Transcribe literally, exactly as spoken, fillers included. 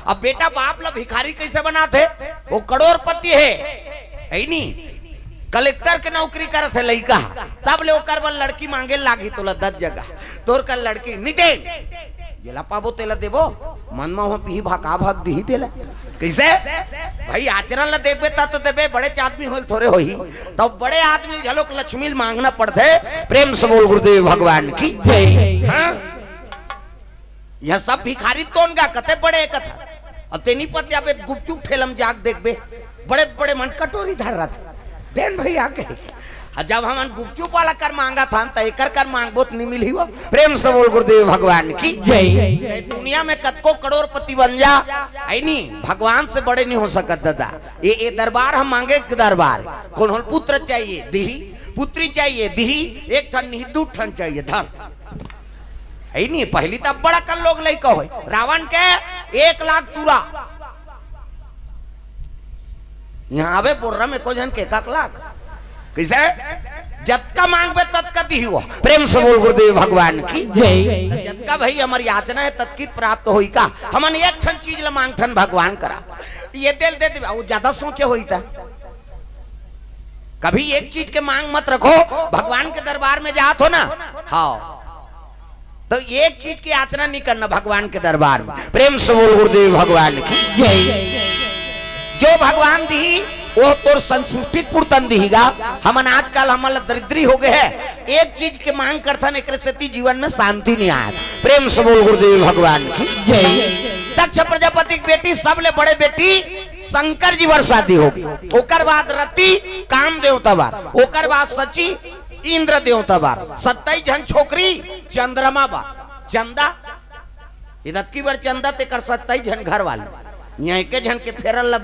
अब बेटा बाप ला भिखारी कैसे बनाथे? वो करोड़पति हे, है नी? कलेक्टर के नौकरी करत हे लइका, तब ले ओकर बर लड़की मांगे लागही तोला दस जगह। तोर कर लड़की नी दे, जेला पाबो तेला देबो। मन म हो पीही भका भक दिही तेला। कैसे? भाई आचरण ला देखबे तब तो देबे, बड़े च आदमी होल थोरे होही। तब बड़े आदमी घलोक लक्ष्मी ल मांगना पड़थे। प्रेम से बोल गुरुदेव भगवान की। जय। हाँ? यह सब भिखारी तोन गा कते बड़े कथा। और तेनी पति अबे गुपचुप ठेलम जाग देखबे, बड़े बड़े मन कटोरी धर रहा था। देन भैया के। और जब हमन गुपचुप वाला कर मांगा था, त एकर कर मांगबो त नहीं मिली हो। प्रेम से बोल गुरुदेव भगवान की। जय। ते दुनिया में कतको करोड़पति बन जा, है नी, भगवान से बड़े नहीं हो सकत दादा। ये, ये दरबार हम मांगे के दरबार। कौन होल पुत्र चाहिए, दिही। पुत्री चाहिए, दिही। एक ठन नहीं, दू ठन चाहिए, धन। है नी, पहली तब बड़ा कर लोग लइका होय। रावण के एक लाख टूरा। यहाँ आवे बोर्रा में को झन के एक लाख। कैसे? जतका मांगबे ततका दिही हो। प्रेम से बोल गुरुदेव भगवान की। जय। त जतका भाई हमर याचना है ततकी प्राप्त होई का? हमन एक ठन चीज ला मांगथन भगवान करा। ये दिल दे दे, वो ज्यादा सोचे होई था। कभी एक चीज के मांग मत रखो, भगवान के दरबार में जात हो ना, हाँ, तो एक चीज की याचना नहीं करना भगवान के दरबार में। प्रेम से बोल गुरुदेव भगवान की। जय। जो भगवान दिही, वो तोर संतुष्टि पूर्तन दिहीगा। हमन आजकल हमन ला दरिद्री हो गए है, एक चीज के मांग करथन, एकरे सेती जीवन में शांति नहीं आय। प्रेम से बोल गुरुदेव भगवान की। जय। दक्ष प्रजापति की बेटी, सबले बड़े बेटी शंकर जी बर शादी होगे। ओकर बाद रति काम देवता बर, ओकर बाद शची इंद्र देवता बर, सत्ताईस झन छोकरी चंद्रमा बर। चंदा, इदतकी बर चंदा तेकर सत्ताईस झन घर वाले, यहाँ एके झन के फेरन ला